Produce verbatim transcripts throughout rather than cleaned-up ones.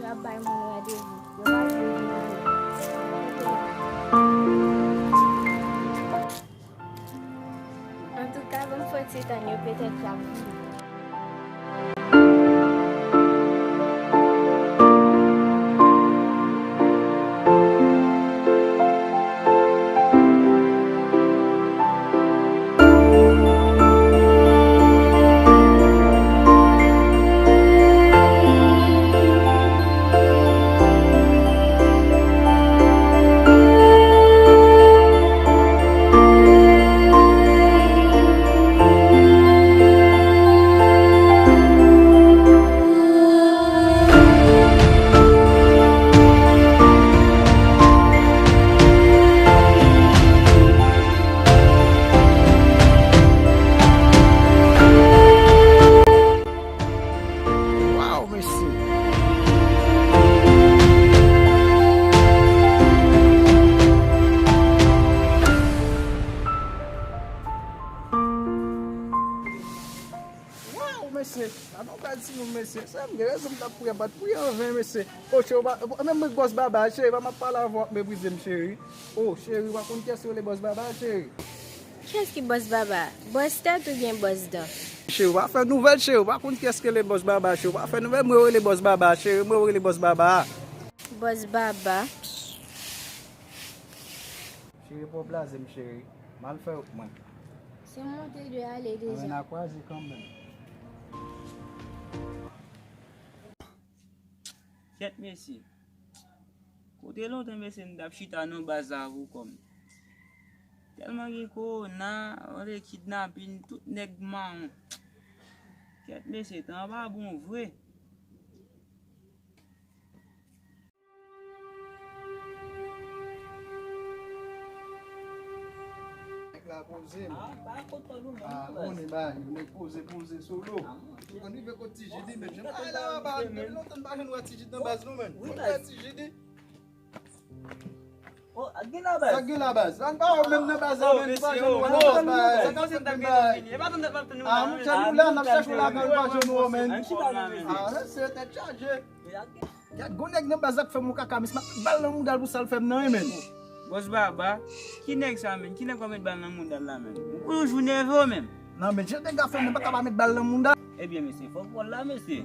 Ap bay moun randevou. Yo pa vle vin anyen. Antouka, ban m fè yon ti tann yo, petèt y ap vini. Waw, mesye! Waw, mesye! Gade yon bèl timoun, mesye. Sa m gen rezon m t ap priye, m pa t priye an ven, mesye. O, cheri, w pa, menm mwen bòs baba, cheri, pa m ap pale avè w, w ap meprize m, cheri. O, cheri, w pa konn kiyès yo rele bòs baba, cheri. Kiyès ki bòs baba? Bòs tèt oubyen bòs dan? Cheri, w pa fè nouvèl, cheri, w pa konn kiyès ki rele bòs baba, cheri, w pa fè nouvèl, mwen yo rele bòs baba, cheri, mwen yo rele bòs baba. Bòs baba? Cheri, pa w blaze m, cheri. M al fè wout mwen. Se monte dwe ale deja. Anben, n a kwaze kanmenm. Kèt mesye. Kote lontan mesye m t ap chita nan baz la avè w kòm. Tèlman gen kowona, antre kidnapin, tout nèg mawon. Kèt mesye, tan an pa bon vre. Nèg la poze, men. Ah, pa kontan nou menm. Ah, konnen bagay yo, nèg poze, poze, solo. Ou konn rive kot Ti Jidi, men jan bagay la pa, depi lontan m pa janm wè Ti Jidi nan baz nou, men. Wi, baz. Ti Jidi. Oh, ak gen la baz. Sa gen la baz. Sa n pa wè menm nan baz la, men pa janm wè nan baz la. Sa ka fèt menm bagay. E pa tann tèt m ap tann nou la, men. Ah, monchè, nou la, n ap chèche w lakay, pa janm wè w, men. Ah, se tèt chaje. Gad, gon nèg nan baz la k fè m yon kaka, misye, m ap met bal nan mouda l pou sa l fè m nan, wi, men. Bòs baba, ki nèg sa, men? Ki nèg w ap met bal nan mouda l la, men? Ou toujou nève w, men. Non, men jan nèg la fè m nan, m pa ka pa met bal nan mouda l. Ebyen, mesye, fòk wòl la, mesye.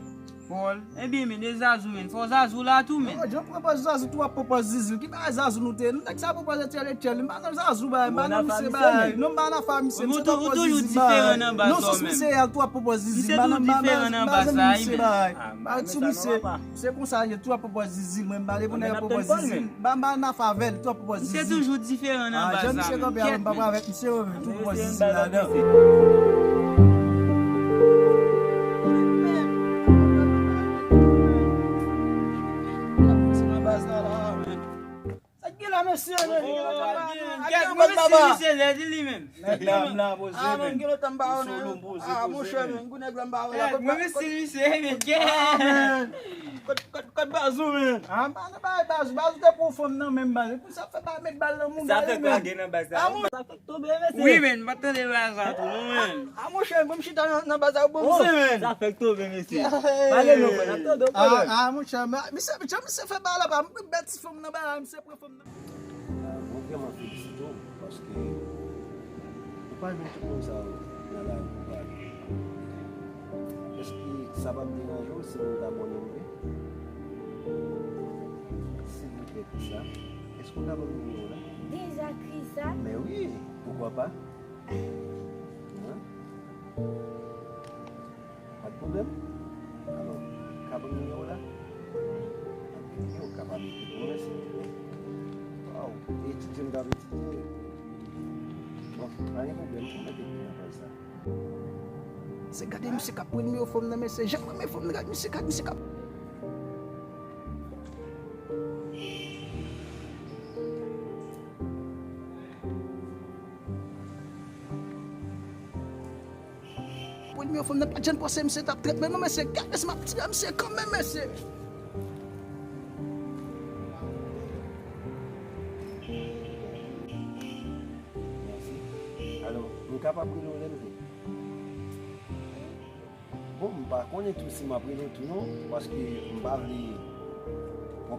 Wòl? Ebyen, men, e Zazou, men. Fò Zazou la tou, men. Non, jan pran pòz Zazou tou, w ap pran pòz Zizi. Ki bagay Zazou nou te ye? Nèg sa pran pòz Etchèl, Etchèl. M pa nan Zazou, bagay. M pa nan misye, bagay. Non, m pa nan afa misye. Misye pran pòz Zizi, bagay. Non, sou misye a tou, w ap pran pòz Zizi. M pa nan, m pa nan, m pa nan misye, bagay. Ba sou misye, se konsa l ye, tou ap pran pòz Zizi, mwen m pa reponn nèg ap pran pòz Zizi. M pa, m pa nan afa avè l, tou ap pran pòz Zizi. Misye toujou diferan nan baz la, men. Ah, jan misye kanpe a, m pa pral avèk misye, men, tou pran pòz Zizi ladan. Sa k gen la, mesye, men? Gad, mwen si misye lèd li menm. Nèg la, m la poze, men. Ah, men, gen lontan m pa wè w, non. Ah, monchè, men, gwo nèg la m pa wè la. Mwen si misye, men, gad. Kot, kot, kot Bazou, men? Ah, m pa nan bagay Bazou. Bazou te pran fanm nan menm, baz. Pou sa fè pa met bal nan mouda li, men. Sa fè tonbe, mesye. Wi, men, m pa t tande bagay sa tou, non, men. Ah, monchè, bon, m chita nan, nan baz la, bon, misye, men. Sa fè tonbe, mesye. Pale non, frè, n ap tande w, frè. Ah, ah, monchè, men, misye, jan misye fè bagay la, pa, m bèt ti fanm nan bagay, misye pran fanm nan. Ah, mwen vrèman felisite w, paske ou pa jwenn tout moun sa yo nan lari pou pale. Èske sa p ap deranje w si moun ta abòne w vre? Silvouplè, Krisa, èske w ka ban m nimewo w la? Deja, Krisa? Men wi, poukwa pa? Hein? Pa de pwoblèm. Alò, ka ban m nimewo w la? Yo, ka pa mete pou mwen, silvouplè. Waw, etidye m t ap etidye. Bon, pa gen pwoblèm, pou mete pou mwen sa. Se gade misye k ap pran nimewo fanm nan, mesye. Jan renmen fanm nan, gade misye, gade misye k ap. Pran nimewo fanm nan, pa t janm panse misye t ap trèt mwen non, mesye. Gade misye, m ap tiye misye kanmenm, mesye. Mèsi. Alò, m kapab rele w lè m vle? Bon, m pa konnen tou si m ap rele w tou non, paske m pa vle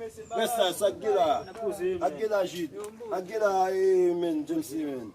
Rès la, sa k gen la? Ak gen la, Jid? Ak gen la, eh, men, James, men.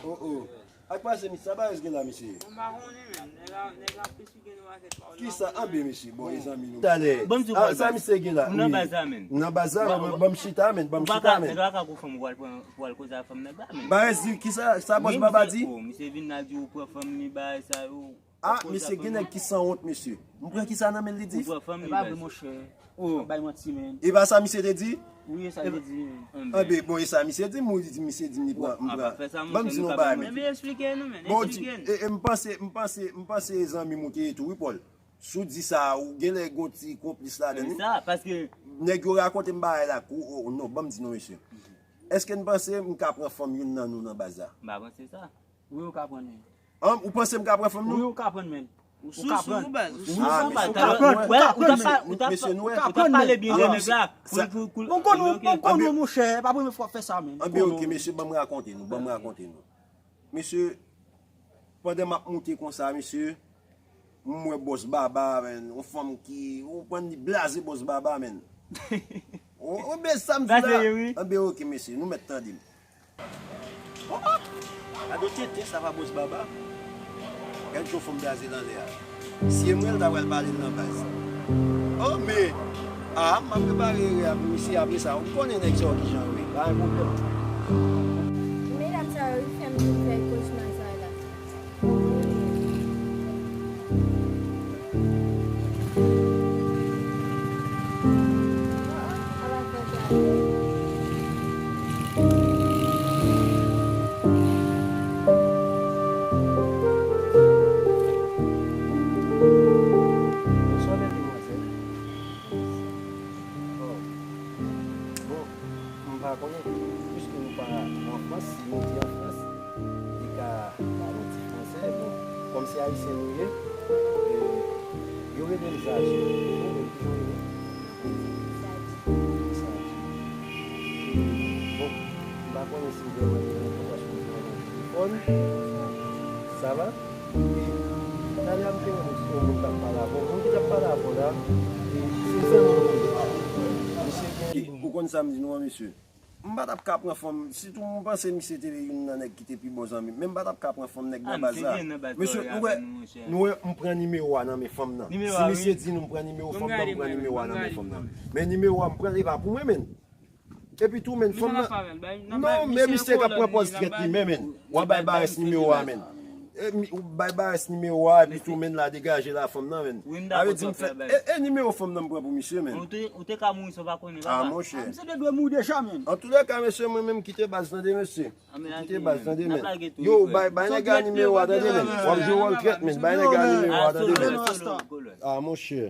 Oh, oh. Ak pase, misye, sa barès gen la, misye? Mwen pa konnen, men. Nèg la, nèg la plis ki gen nou makèt pa. Kisa? Anben, mesye, bon, e zanmi nou. Talè. Ban m di w, ah, sa misye gen la? Ou nan baz la, men. Nan baz la, ban m chita, men, ban m chita, men. Nèg la ka kou fanm ou al pran, ou al koze ak fanm nèg la, men. Barès di, kisa, sa bòs baba di? Misye vin la di ou pran fanm li, bagay sa yo. Ah, mesye, gen nèg ki sanwont, mesye. M pran kisa nan men l, li di? Ou pran fanm li, barès. E pa vre, monchè. Oh. Bay manti, men. E pa sa misye te di? Wi, e sa li di, men. Anben, bon, e sa misye di m, ou di misye di m li pran, m pran. Bon, m di nou bagay, men. Men eksplike nou, men. Bon, eksplike nou. E, e, m panse, m panse, m panse zanmi m ou te ye tou, wi, Paul. Si w di sa, ou genlè gon ti konplis ladan l, wi. Sa, paske nèg yo rakonte m bagay la, kou, oh, non, ban m di nou, mesye. Èske n panse m ka pran fanm youn nan nou nan baz la? M pa panse sa. Wi, ou ka pran, men. An, ou panse m ka pran fanm nou? Wi, ou ka pran, men. Ou sou, sou, baz. Ou sou, baz. Ou ka pran, ou ka pran, men. Mesye, nou wè. Ou ka pale byen de nèg la. Pou, pou, pou, mwen konn ou, mwen konn ou, monchè. Pa premye fwa w fè sa, men. Anben, ok, mesye, ban m rakonte nou, ban m rakonte nou. Mesye, pandan m ap moute konsa, mesye, m wè bòs baba, men, yon fanm ki, ou konprann, li blaze bòs baba, men. Ou, ou, men sa m di la. Anben, ok, mesye, nou mèt tande m. Oh, oh! Gade yon tenten, sa pa bòs baba. Gade jan fanm blaze l anlè a. Si e mwen, l ta pral pale l nan baz. Oh, men, ah, m ap repare erè a pou misye apre sa. Ou konnen nèg sa yo kijan yo ye. Pa gen pwoblèm. Medam sa yo, yo fè m vin fè kochma sa la. Bonswa, bèl demwazèl. Oh. Bon, m pa konnen, piske nou pa an Frans, si nou te an Frans, li ka pale yon ti fransè, bon, kòm se ayisyen nou ye, e, yo rele m Zaji. Ou menm, kijan w rele? Zaji. Bon, m pa konnen si w vrèman gen enpòtans pou w jwenn nan telefòn. Sa va? E talè a m te wè yon moun k ap pale avè w. Moun ki t ap pale avè w la, e se zanmi m li ye. Misye gen... Ou konn sa m di nou an, mesye? M pa t ap ka pran fanm, sitou m panse misye te youn nan nèg ki te pi bon zanmi m, men m pa t ap ka pran fanm nèg nan baz la. Mesye, nou wè, nou wè, m pran nimewo a nan men fanm nan. Si misye di nou m pran nimewo fanm nan, m pran nimewo a nan men fanm nan. Men nimewo a m pran, e pa pou mwen, men. Epi tou, men, fanm nan. Non, men misye k ap pran pòz trèt li, men, men. W ap bay barès nimewo a, men. E, mi- ou bay Bares nimewo a, epi tou, men, la degaje la fanm nan, men. Wi, m dakò. Sa vle di m fè, e, e nimewo fanm nan m pran pou misye, men. Ou te, ou te ka mouri san w pa konnen, papa. Ah, monchè. Ah, misye te dwe mouri deja, men. Antoulèka, mesye, mwen menm kite baz, tande, mesye. Kite baz, tande, men. Yo, bay, bay nèg la nimewo a, tande, men. W ap jwe wòl trèt, men. Bay nèg la nimewo a, tande, men. Ah, monchè.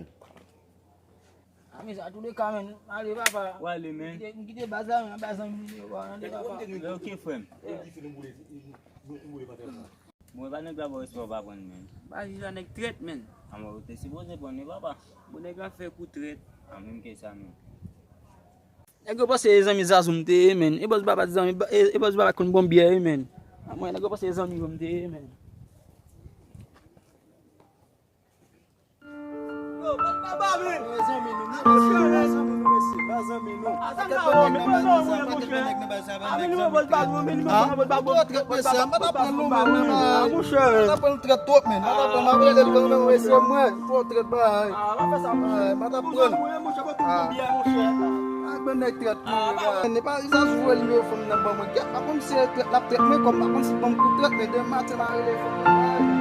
Ah, men, antoulèka, men. Ale, papa. W ale, men. M kite, m kite baz la, men. Baz la, men. Tande, papa. Ok, frè m. Bon, e pa nèg la ba w respè w pa pran, men. Ba li la nèg trèt, men. A, mwen, ou te sipoze pran li, papa. Bon, nèg la fè kou trèt. A, menm ke sa, men. Nèg yo panse e zanmi Zazou m te ye, men. E bòs ba pa t zanmi, e, e bòs ba pa t konn bon byè, wi, men. A, mwen, nèg yo panse e zanmi yo m te ye, men. Yo, pa, pa ba, men. Mezanmi, nou, nou, mezanmi, nou, mesye, pa zanmi nou. Ah, sa m ta wè, men, men, men, men, monchè. Ah, men, nimewo bòs ba nou, men, nimewo bòs ba nou, bòs ba nou, bòs ba nou, men, men, ah, monchè. M ta pran l trèt twòp, men. M ta pran l, m ap rele l kanmenm, mesye, mwen. Twò trèt, bay. Ah, pa fè sa, monchè. Ah, m ta pran l. Monchè, monchè, monchè, monchè. Ah, grenn nèg trèt, men. E pa Zazou voye nimewo fanm nan ban mwen. Gèt, pa konn si se trèt l ap trèt mwen, kòm pa konn si ban m kou trèt, men demen maten m a rele fanm nan.